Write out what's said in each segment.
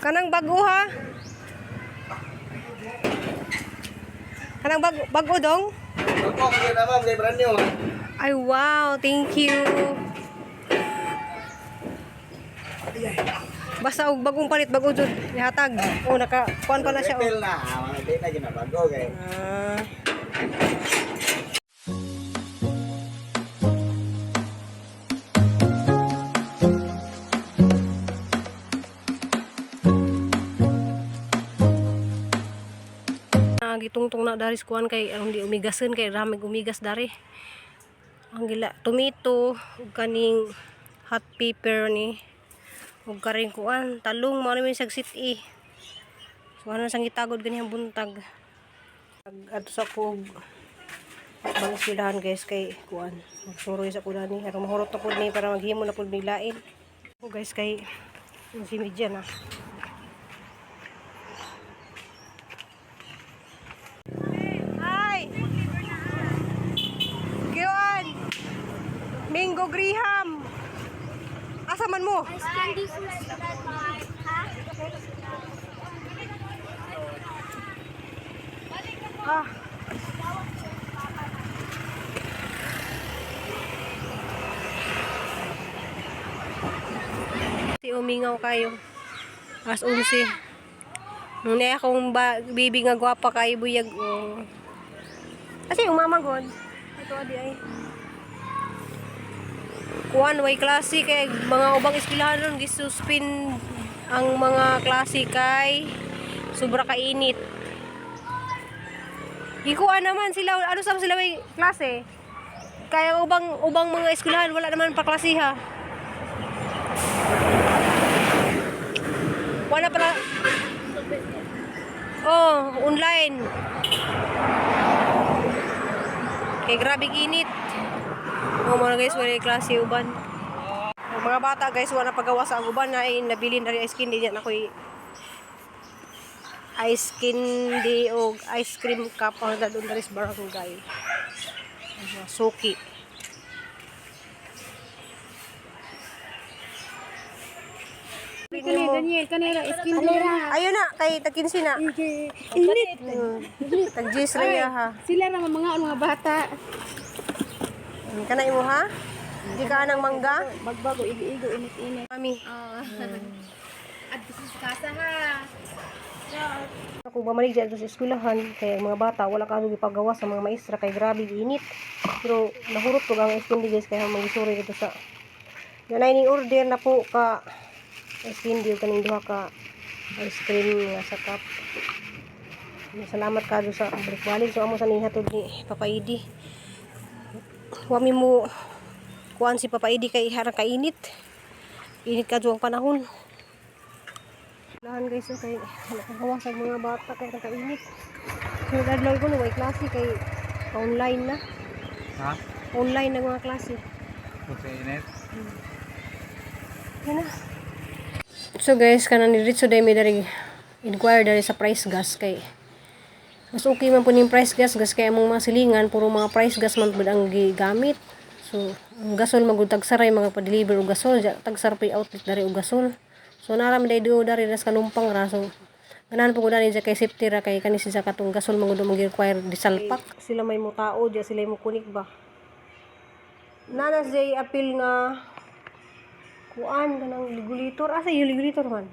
Kanang bago ha. Kanang bago, bago dong. Bago kayo na, ma'am, kay brand new. Ay wow, thank you. Basta og bagong palit, bago jud ihatag. Oh, naka kuan pa na siya. Oh. Refill na. Mga di na ginabago kay. Ah. Ah, gitungtong na dari sa kuan kay aron di umigason kay ramig umigas dari. Ang gila tomato ug kaning hot pepper ni ug karing kuan talong mao ni sa city. So ano sang gitagod ganihang buntag. Adto sa ko og bang eskwelahan, guys, kay kuan magsuroy sa kuan ni aron mahurot na pud ni para maghimo na pud mig lain. Ko guys kay yung si media na. Hi! Kiwan! Mingo Griham! Asa man mo? Candy Ah. Si umingaw kayo. As 11. Nung niya akong ba, bibi nga gwapa kayo buyag. Oh. Kasi yung mama god. Ito adi ay. Kuan way klase kay mga ubang eskwelahan ron gisuspend ang mga klase kay sobra kainit. Gikuan naman sila, ano sa sila may klase? Kaya ang ubang ubang mga eskwelahan wala naman pa klase ha. Wala pala. Oh, online. Kay grabe init. Oh, mga guys, wala yung klase uban. Ang mga bata guys, wala pagawa sa uban na ay nabilin na rin ice candy diyan ako'y ice candy o ice cream cup ang doon dari sa barangay. Ang mga suki. Kani Daniel, kanira skin kanira. Ayun na, kay tagkinsi na. Init. Tag-gis ra niya ha. Sila ra mga mga bata. Kana imo ha? Di ka anang mangga? Bagbago igo-igo init-init. Mami. Adto sa kasa ha. Ako bumalik dyan sa eskwelahan kay ang mga bata wala ka gipagawa sa mga maestra kay grabe init. Pero nahurot ko ang ice candy guys kaya magisuri dito sa nanay ning order na po ka ice candy ug kaning duha ka ice cream nga sa cup. Salamat ka sa balik-balik. So amo sa nihatod ni Papa Idi. Wami mo kuan si Papa Idi kay harang kainit. Init ka ang panahon. Lahan guys, okay. Wala kang gawa sa mga bata kay nakainit. So adlaw ko no way klase kay online na. Ha? Online na mga klase. Okay, init. Yan na. So guys, kanang diretso dai mi diri inquire diri sa price gas kay mas okay man po ning price gas gas kay among mga silingan puro mga price gas man pud ang gigamit. So ang gasol magud tagsaray mga pa-deliver og gasol, tagsar pa outlet diri og gasol. So nara mi dai duo dari ras kanumpang ra, so ganahan po ko dani kay safety ra kay kani siya katong gasol man gud ang require disalpak. Sila may mutao diya sila mo kunik ba. Nana siya apil nga kuan kanang ligulitor asa yung ligulitor man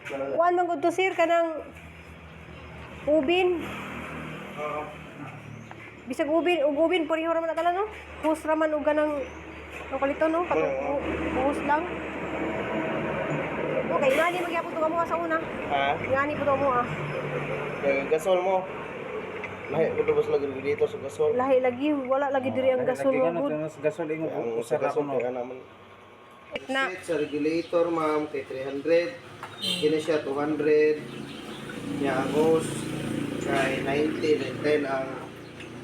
kuan man gud to sir kanang ubin bisag ubin ug ubin pareho ra man na no hus ra man og kanang ang kalito no katong hus lang. Okay, ngani magyapon to kamo sa una. Ha? Ngani po to mo ah. Kay gasol mo. Lahi ko ba sila dito sa gasol? Lahi lagi wala lagi diri ang gasol Lagi mo ka gud. na gasol ingo Ang usa sa ka gasol kuno. kay ana man. Na Sa regulator, ma'am, kay 300. Kini siya 200. Nya ang hose kay 90 then 10 ang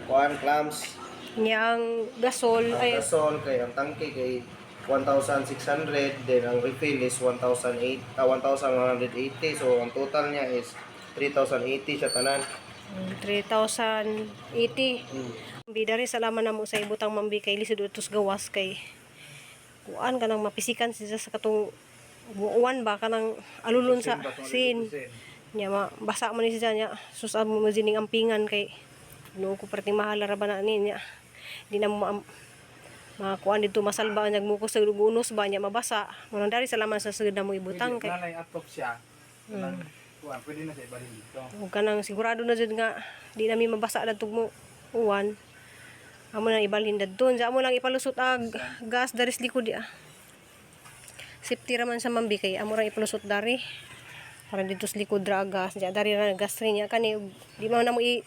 kuan clamps. Niya ang gasol Ang ay gasol kay ang tangke kay 1,600 then ang refill is 1,008 1,180, so ang total niya is 3,080 siya tanan. 3,080. Bida rin salaman na mo sa ibutang mambi kay lisod utos gawas kay kuan kanang mapisikan siya sa katong Uwan ba kanang alulon sa sin. Nya ma basa man ni siya nya. Sus amo mo sining ampingan kay Ginoo ko, perting mahal ra ba na ni nya. Di na mo makakuan dito masalba ang nagmukos sa unos ba nya mabasa. Munang dari sa laman sa sugod na mo ibutang kay Nanay atop siya. Kanang kuan pwede na sa ibalhin dito. ug kanang sigurado na jud nga di nami mabasa dadtog mo uwan. Amo nang ibalhin dadto. Unsa amo lang ipalusot ag gas dari sa likod ah. Safety ra man sa mambi kay amo rang ipalusot dari. Para dito sa likod ra ang gas. Diya dari ra ang gas rin niya kani ug di man namo i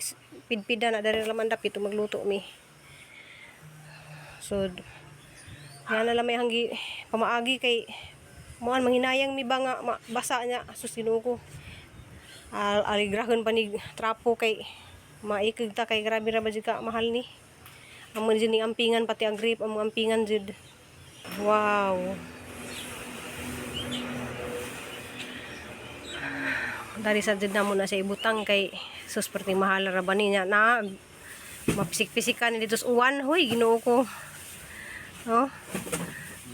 pidpida na dari ra man dapit ug magluto mi. So yan na lang may hanggi pamaagi kay muan manghinayang mi ba nga basa niya, sus, Ginoo ko. Aligrahon pa ni trapo kay maikig ta kay grabe ra ba jud ka mahal ni. Amo jud ning ampingan pati ang grape among ampingan jud. Wow. Dari sa jud namo na sa ibutang kay sus, perting mahal ra ba niya na mapisik-pisikan ni dito sa uwan. Hoy, Ginoo ko. Oh.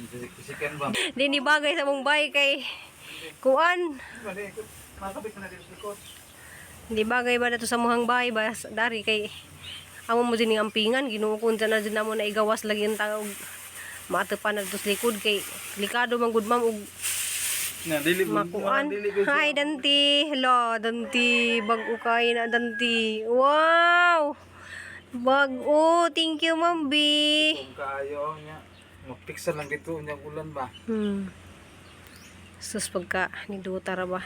Pisik-pisikan ba? Di ni bagay sa mong bay kay kuan. Mali, makabit na dito sa likod. Hindi bagay ba na to sa muhang bahay ba dari kay amo mo din ang ampingan, Ginoo ko, unsa na din namo na igawas lagi ang tao maatupan na to sa likod kay delikado man gud, ma'am, og Na dili makuan. Hi Danti, hello Danti, bag-o kay na Danti. Wow, bag-o. Thank you, Ma'am B. Kung kaayo niya. Magpiksa lang dito niya ulan ba. Sus, pagka ni Duta ra ba.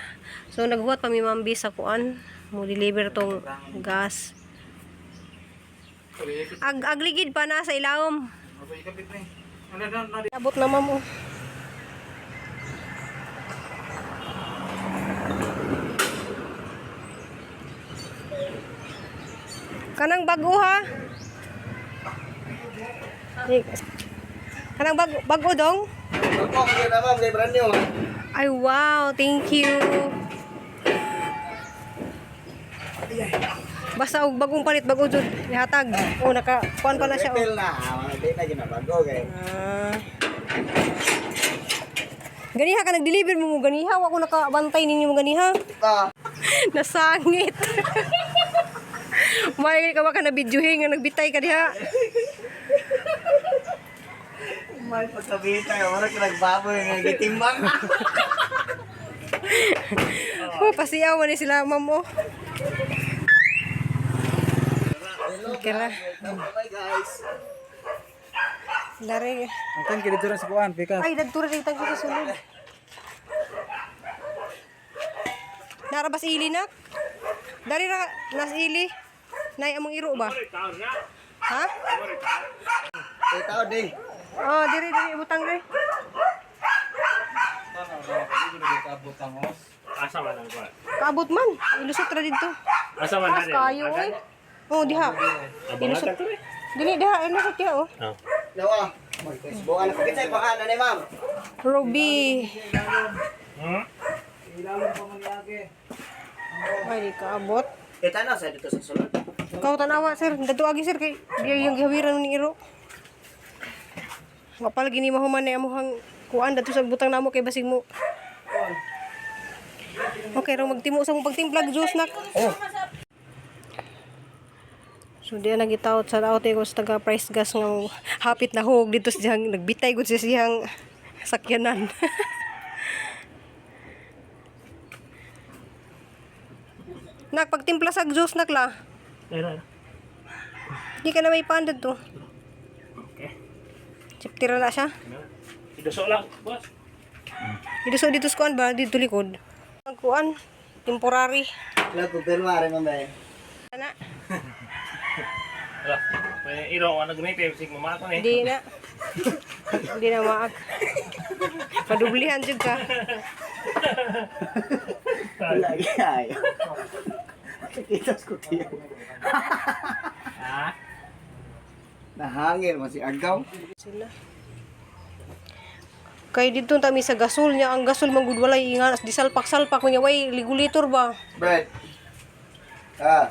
So naghuwat pa mi Ma'am B sa kuan mo deliver tong gas. Sorry, Ag agligid pa na sa ilawom. ikapit ni. Ano na na Abot na, ma'am, oh. Kanang bago ha. Kanang bago, bago dong. Bago yun na ma'am, kay brand new. Ay wow, thank you. Basta og bagong palit, bago jud ihatag. Oh, naka kuan pa na siya. Oh. Refill na. Di na yun na bago kay. Ah. Ganiha ka nag-deliver mo mo ganiha, wa ko nakabantay ninyo mo ganiha. Ah. Nasangit. May ka ba ka na videohin nga nagbitay ka diha. May pagkabitay, wala ka nagbaboy nga gitimbang. Oh, pasiyaw man ni sila, ma'am, oh. Okay ra. Bye guys. Dare. Ang tangke dito ra sa kuan, pikas. Ay, nagtura rin tayo sa sulod. Narabas ili nak? Dari ra nas ili. Nay among iro ba? Ha? Eh tao di. Oh, diri diri butang diri. Asa man ang kuan? Kaabot man. Ilusot ra didto. Asa man Pas kayo oy. Oh, diha. Abangan to eh. Dili diha, ilusot diha oh. Oh. Nawa. Bukan ko kinsay pangalan ni ma'am. Ruby. Ilalong pa man lagi. Ay, di kaabot. Eh tanaw sa dito sa sulod. Ikaw tanawa, sir. Dado agi, sir, kay di yung gihawiran ni iro. Wa pa lagi ni mahuman ni amuhang kuan dadto sa butang namo kay basig mo. Okay, rong magtimo sa mong pagtimplag juice nak. Oh. So di na gitawt sa daot ko sa taga price gas nga hapit na hug dito sa siyang nagbitay gud siya siyang sakyanan. Nak, pagtimpla sa juice nak la. Ayun. Di ka na may pandad to. Okay. Chiptira na siya. Iduso lang, boss. Dito sa dito sa kuan ba? Dito likod. Ang kuan, temporary. Wala ko pirma rin ma'am eh. Ana, Wala. May iro wala gumipit sig mamako ni. di na. Di na maak. Padublihan jud ka. Wala gyud. Kita ko tiyo. Ha? Nahangil man si Agaw. Sila. Kay dito tami sa gasol niya, ang gasol man gud walay inganas di salpak-salpak niya way ligulitor ba. Bread. Ah,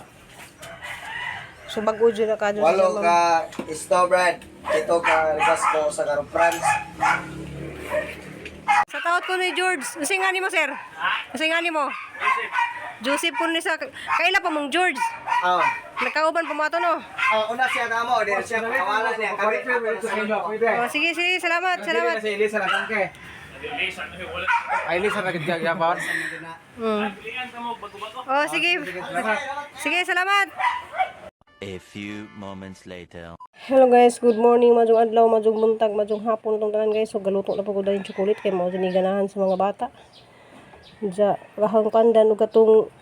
So bag-o jud na ka dun sa walo ma'am. ka isto bread. Ito ka gasto sa karong France. Sa taot ko ni George. Unsay nga nimo, sir? Unsay nga nimo? Joseph ko ni sa kaila pa mong George. Oh. Nakauban pa mo ato no. Oh, una siya namo, di siya kawalan niya. Kami Pwede. Oh, sige, sige, salamat, salamat. Si Elisa na tangke. Nag-release ano yung wala. Ay, Elisa na gyapon. Pilihan ka mo bago-bago. Oh, sige. Sige, salamat. A few moments later. Hello guys, good morning, majong adlaw, majong buntag, majong hapon itong tanan guys. So galuto na po ko dahil chocolate kay mao ni ganahan sa mga bata. Diya, kahang pandan ug katong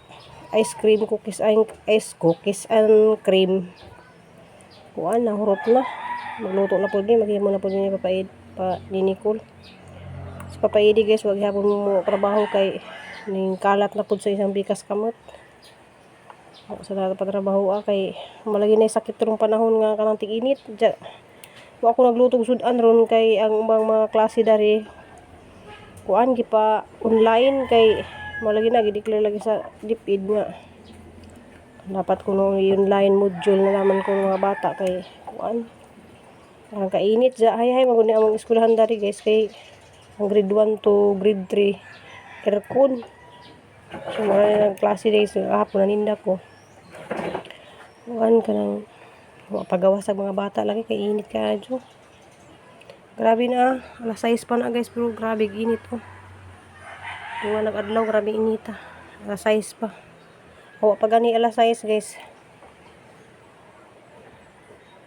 ice cream cookies and ice cookies and cream. Kuan na hurot na. Magluto na po din, maghimo na po din ni Papa Ed, pa ni Nicole. Si Papa Edi guys, wag hapon mo trabaho kay ning kalat na pud sa isang bikas kamot. Ako sa lahat patrabaho ah, kay malagi na sakit rong panahon nga kanang tig-init. Diya, wa ako nagluto og sudan ron kay ang ubang mga klase dari kuan gipa online kay malagi na gideclare lagi sa DepEd nga dapat kuno online module na naman ko mga bata kay kuan ang kainit ja hay hay maguni among eskwelahan dari guys kay ang grade 1 to grade 3 aircon. So mura na ng klase days kahapon naninda ko kuan kanang wa pagawa sa mga bata lagi kay init kaayo. Grabe na ah. Alas 6 pa na guys pero grabe init oh. Tuwa nag-adlaw grabe init ah. Alas 6 pa. Wa pa gani alas 6 guys.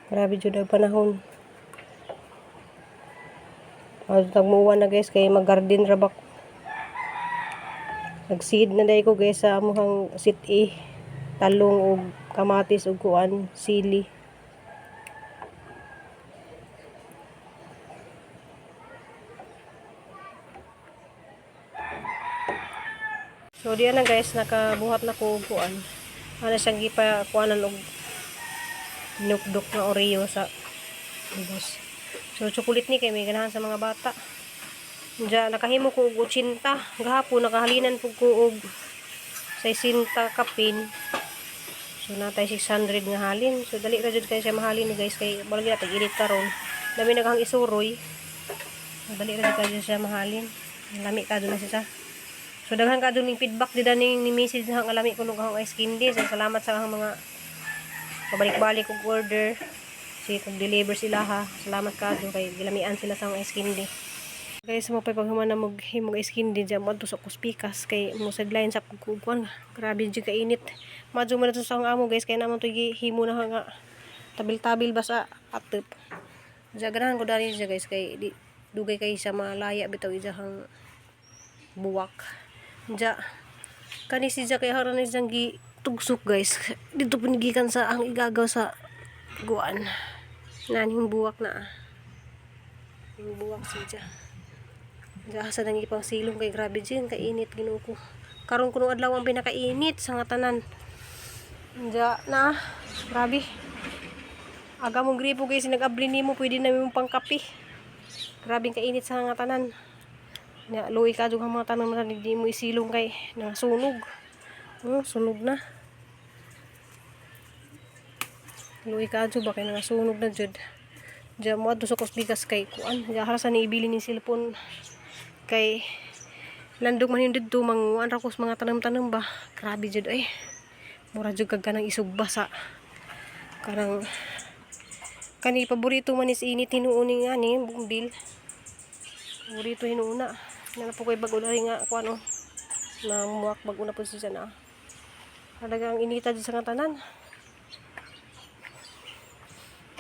Grabe jud ang panahon. Tagmuwa na guys kay mag-garden ra ba ko. Nagseed na dai ko guys sa amuhang sit A. Talong og kamatis og kuan, sili. So diyan na guys, nakabuhat na ko og kuan. Ana siyang gipa kuanan og nukdok na Oreo sa ubos. So chocolate ni kay may ganahan sa mga bata. Diya nakahimo ko og 80 gahapon nakahalinan pud ko og 60 kapin. So natay 600 nga halin. So dali ra jud kay siya mahalin ni guys kay malagi na tag-init karon. Dami naghang isuroy. So, dali ra jud kay siya mahalin. Lami ka na siya. So daghan ka ning feedback di ning ni message na ang alami kuno kahong ice candy. So salamat sa ang mga pabalik-balik og order. Si kung deliver sila ha. Salamat ka kay gilamian sila sa ang ice candy. Guys, mo pa paghuman na mag himog ice candy diyan mo adto sa kuspikas kay mo sideline sa pagkukuan. Grabe jud kainit. Madyo man na to sa akong amo guys kay naman to himo na nga tabil-tabil ba sa atep. Diya ganahan ko dali siya guys kay di, dugay kay siya malaya bitaw ijahang buwak. Diya kani si Jack kay haron ni siyang gi tugsok guys. Dito pinigikan sa ang igagaw sa guan. Naning buwak na. Ah. Yung buwak si Jack. Diya sa nang ipang silong kay grabe din kainit Ginoo ko. Karon kuno adlaw ang pinakainit sa nga tanan. Diya na grabe. Aga mong gripo guys, nag-abli nimo pwede na mong pangkape. Grabe kainit sa nga tanan. Nya luoy ka jud ang mga tanom na hindi mo isilong kay nasunog. Oh, sunog na. Luoy ka jud ba kay nasunog na jud. Diya mo adto sa kusbigas kay kuan. Diya harasan ni ibili ni cellphone kay landog man yun didto manguan ra ko sa mga tanom-tanom ba. Grabe jud ay. Mura jud kag kanang isugba sa kanang kani paborito man is init hinuon ni nga ni bumbil. Paborito hinuuna. Na po ko'y bago na rin nga kuan oh. Na muwak bago na po siya na. Talagang inita jud sa nga tanan.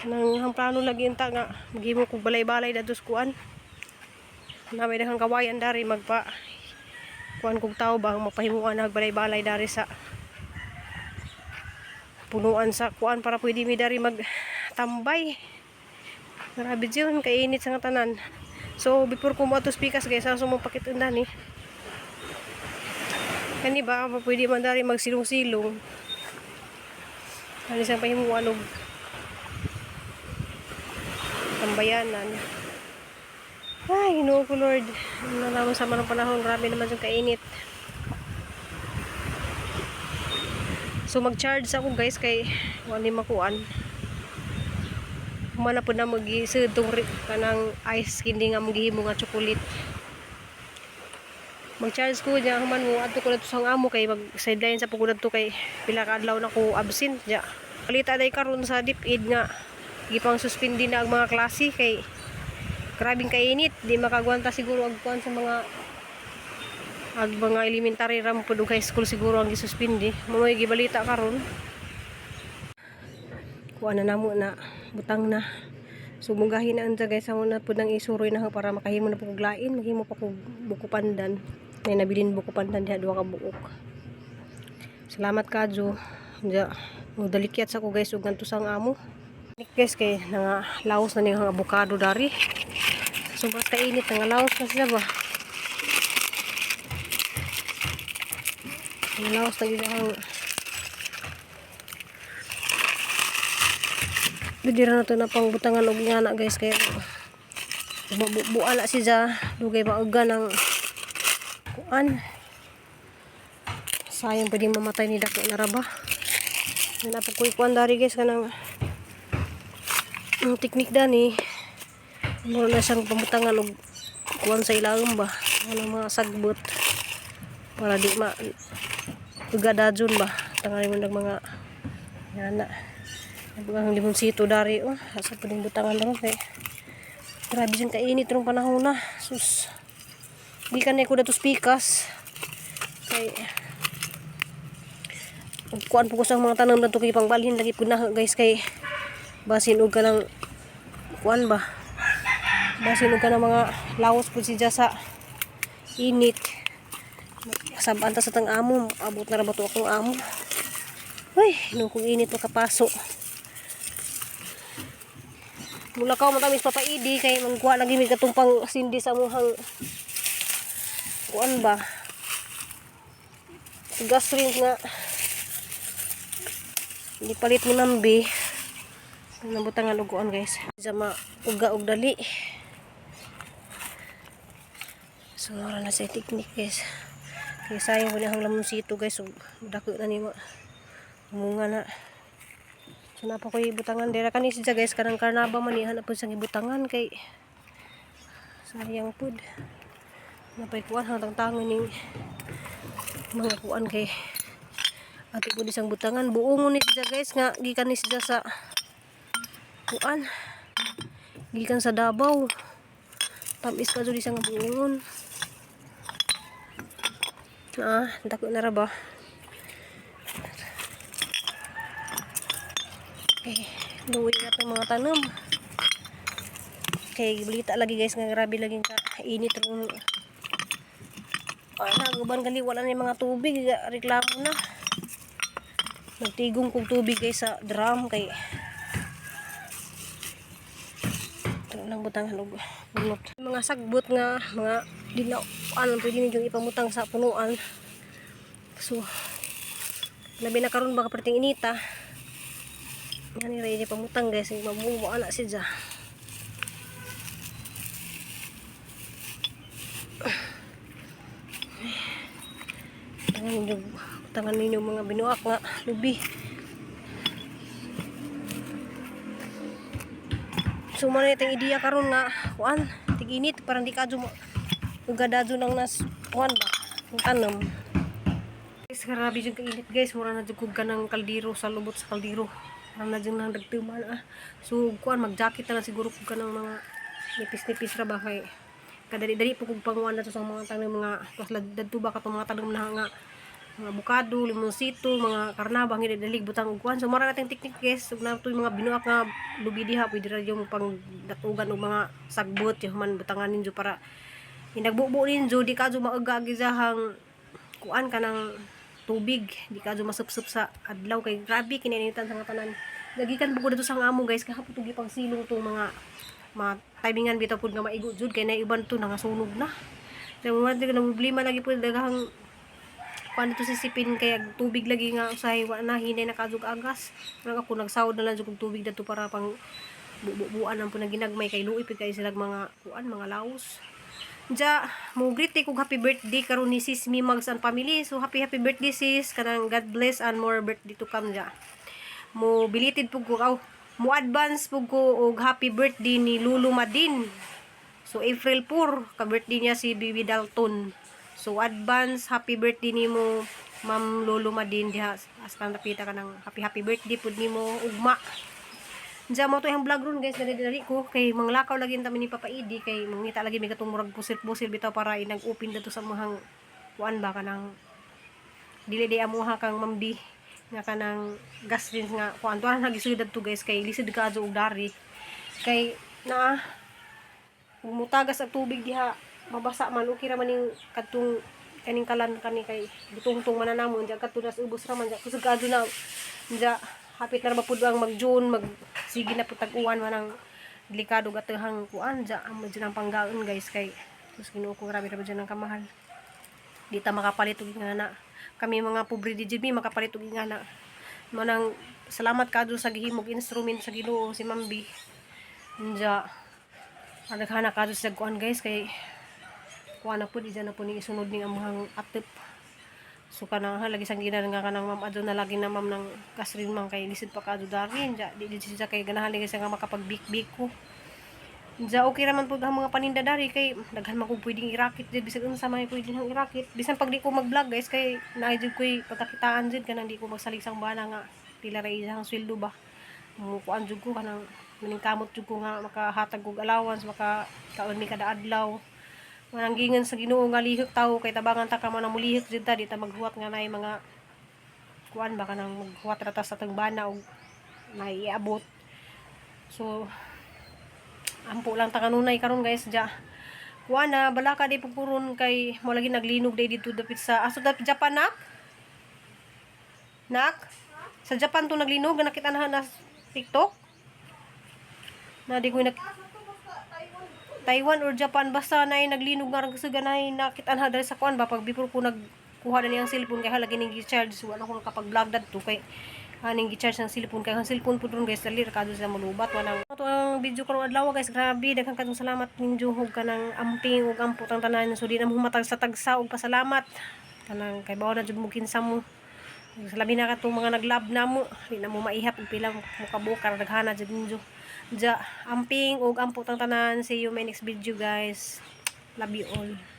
Nang ang plano lagi unta nga maghimo kog balay-balay dadto sa kuan. Na may daghang kawayan dari magpa kuan kog tawo ba ang mapahimuan nag balay-balay dari sa punuan sa kuan para pwede mi dari magtambay. Grabe jud kainit sa nga tanan. So before ko moadto sa pikas guys, asa mo pakitundan ni. Kani ba pa pwede man dari magsilong-silong. Kani siyang pahimuan og tambayanan. Ay, Ginoo ko Lord. Ano naman sa manong panahon, grabe naman yung kainit. So mag-charge ako guys kay wala ni makuan. Humana po na mag-isud tong kanang ice candy nga maghihimo nga chocolate. Mag-charge ko diya human mo adto ko didto sa amo kay mag sideline sa pugud to kay pila ka adlaw na ko absent diya. Balita day karon sa DepEd nga gipang suspindi na ang mga klase kay grabing kainit, di makagwanta siguro ang kuan sa mga ag mga elementary ram pud ug high school siguro ang gisuspindi. Mo may gibalita karon. Kuan na namo na butang na. So munggahin na unta guys, amo na pud nang isuroy na ho para makahimo na pud kog lain, maghimo pa kog buko pandan. May nabilin buko pandan diha duha ka buok. Salamat kadyo. Diya, dalikyat sa ko guys ug ngantusang amo. Guys kay nga laos na ning ang abukado dari. Sobrang kainit nga laos na siya ba. Ang laos na gyud ang. Pwede ra na to na pangbutangan og ingana guys kay buala na siya dugay mauga ng kuan. Sayang pwedeng mamatay ni dako na ra ba. Wala pa ko'y kuan dari guys kanang ang teknik dani mura na siyang pamutangan og kuan sa ilawom ba ano mga sagbot para di ma ugadadyon ba tangarin mo ng mga ngana. Ang limonsito dari oh asa pwedeng butangan ron kay grabe siyang kainit rong panahon na sus. Di ka na ko datos pikas kay ug kuan po ko sa mga tanom na to kay pangbalhin lagi pud na guys kay basin og kanang kuan ba, basin og kanang mga laos pud siya sa init. Sabaan ta sa tang amo, abot na ra ba to akong amo. Uy, no kung init makapaso. Mula ka matamis papaidi kay mangkuha lagi mi katong pang sindi sa muhang kuan ba. Gas rin nga. Hindi palit ni Mambi. Nabutangan og kuan guys. Sa mauga og dali. So, wala na sa technique guys. Kaya sayang ko na ang lamonsito guys. So, dako na nimo. Munga na. So, napa ko ibutangan. Dira kani siya guys. Karang karnaba man ihan na po siyang ibutangan kay sayang pud. Napay kuan hangtang tangon ning mga kuan kay ato po isang butangan. Buong ni siya guys nga gikan ni siya sa kuan. Gikan sa Davao. Tamis ka jud isang buongon. Ah, dako na ra ba? Okay, luwi na itong mga tanom. Okay, balita lagi guys nga grabe lagi ka init ron. Ah, naguban gali wala na yung mga tubig, reklamo na. Nagtigong kog tubig guys sa drum kay ito lang butang og bunot. Mga sagbot nga mga dinauan pwede ninyong ipamutang sa punuan. So labi na karon baka perting inita. Yan ni ready pamutang guys, mabuo na siya. Tangan ninyo, tangan ninyo mga binuak nga lubi. So man itong ideya karon nga kuan, tig-init parang di ka ugadadyo nang nas kuan ba, ang tanom. Guys, grabe jud kainit guys, mura na jud kog kanang kaldero sa lubot sa kaldero. Mura na jud nang nagtuma na. Ah. So kuan mag-jacket na lang siguro kog kanang mga nipis-nipis ra ba kay kadali-dali po kog panguan na to sa mga tanom mga tas dadto ba katong mga tanom na nga mga abukado, limonsito, mga karnaba, ang dalig butang og kuan. So mura nating technique guys, ug na to yung mga binuak nga lubi diha pwede ra yung pang datugan og mga sagbot yung man butangan ninyo para hinagbubo ninyo di ka maaga gizahang kuan ka ng tubig di ka masupsup sa adlaw kay grabe kininitan sa nga tanan gagikan bukod dito sa nga amo guys kahapon tugi pang silong to mga mga timingan bitaw pud nga maigo jud kay naiban to nangasunog na kay mo man na problema lagi pud daghang kuan dito sisipin kay ag tubig lagi nga usahay wa na hinay na kadug agas. Murag ako nagsahod na lang jud kog tubig dadto para pang bubuan ang punang ginagmay kay luoy pud kay silag mga kuan mga laos. Ja, mo greet kog happy birthday karon ni Sis Mimags and family. So happy happy birthday sis, kanang God bless and more birthday to come ja. Mo belated pug ko aw, mo advance pug ko og happy birthday ni Lulu Madin. So April 4 ka birthday niya si Bibi Dalton. So advance happy birthday nimo, Ma'am Lolo Madin, diha hasta napita ka ng happy happy birthday pud nimo ugma. Diyan mo to yung vlog ron guys, dali-dali ko kay manglakaw lagi ta ni Papa Idi kay mangita lagi may katong murag pusil-pusil bitaw para inag-open dito sa mga kuan ba, kanang dili di amuha kang mambi nga kanang gas rin nga kuan tuan nagisud to guys, kay lisod ka og dari kay naa kung mutagas ang tubig diha mabasa man. Okay ra man ning kadtong kaning kalan kani kay gitungtong man na namo diya kadto nas ubos ra man diya, kusog kadto na diya. Hapit na ra ba pud ang mag June, mag sige na pud tag-uwan man, ang delikado gatehang kuan diya amo dyan ang panggaon guys, kay sus, Ginoo ko, grabe ra ba dyan ang kamahal. Di ta makapalit og ingana. Kami mga pobre di jud mi makapalit og ingana. Manang salamat kadto sa gihimog instrument sa Ginoo si Mambi. Diya naghanak kadto sa kuan guys, kay kuan na pud ija na pud ning isunod ning among atep. So kanang ha, lagi sang ginan nga kanang ma'am adto na lagi na ma'am ng kasrin man kay lisod pa kadto dari diya di di siya kay ganahan lagi siya nga makapag-bik-bik ko. Diya okay raman pud ang mga paninda dari kay daghan man kog pwedeng irakit jud, bisag unsa man pwede nang irakit. Bisan pag di ko mag-vlog guys, kay naay jud koy pagkakitaan jud, kanang di ko magsalig sang bana nga pila ra iyang sweldo ba. Mukuan jud ko, kanang maningkamot jud ko nga makahatag og allowance, maka kaon mi kada adlaw. Manang gingan sa Ginoo nga lihok tawo kay tabangan ta ka man ang mulihok jud ta, di ta maghuwat nga naay mga kuan ba, kanang maghuwat ra ta sa atong bana og naiabot. So ampo lang ta kanunay karon guys ja. Kuan na balaka di pugpuron kay mo lagi naglinog day dito dapit sa aso dapit Japan, nak. Nak, sa Japan to naglinog nga nakita na na TikTok. Na di ko nak Taiwan or Japan, basta na naglinog nga kasi ganay nakita na dali sa kuan ba pag before ko nagkuha na niyang cellphone kay halagi ning gi-charge. So wala ko nakapag-vlog dadto kay aning gi-charge ng cellphone, kay ang cellphone pud ron guys dali ra kadto sila malubat. Walang to ang video karon adlaw guys. Grabe, daghang kadtong salamat ninyo ug kanang amping ug ampot ang tanan. So di na mo humatag sa tagsa og pasalamat, kanang kay bawo na jud mo kinsa mo. Sa labi na katong mga nag-love na mo, di na mo maihap og pila mo kabuok karon, daghana jud ninyo. Ja, amping ug ampot ang tanan. See you my next video guys. Love you all.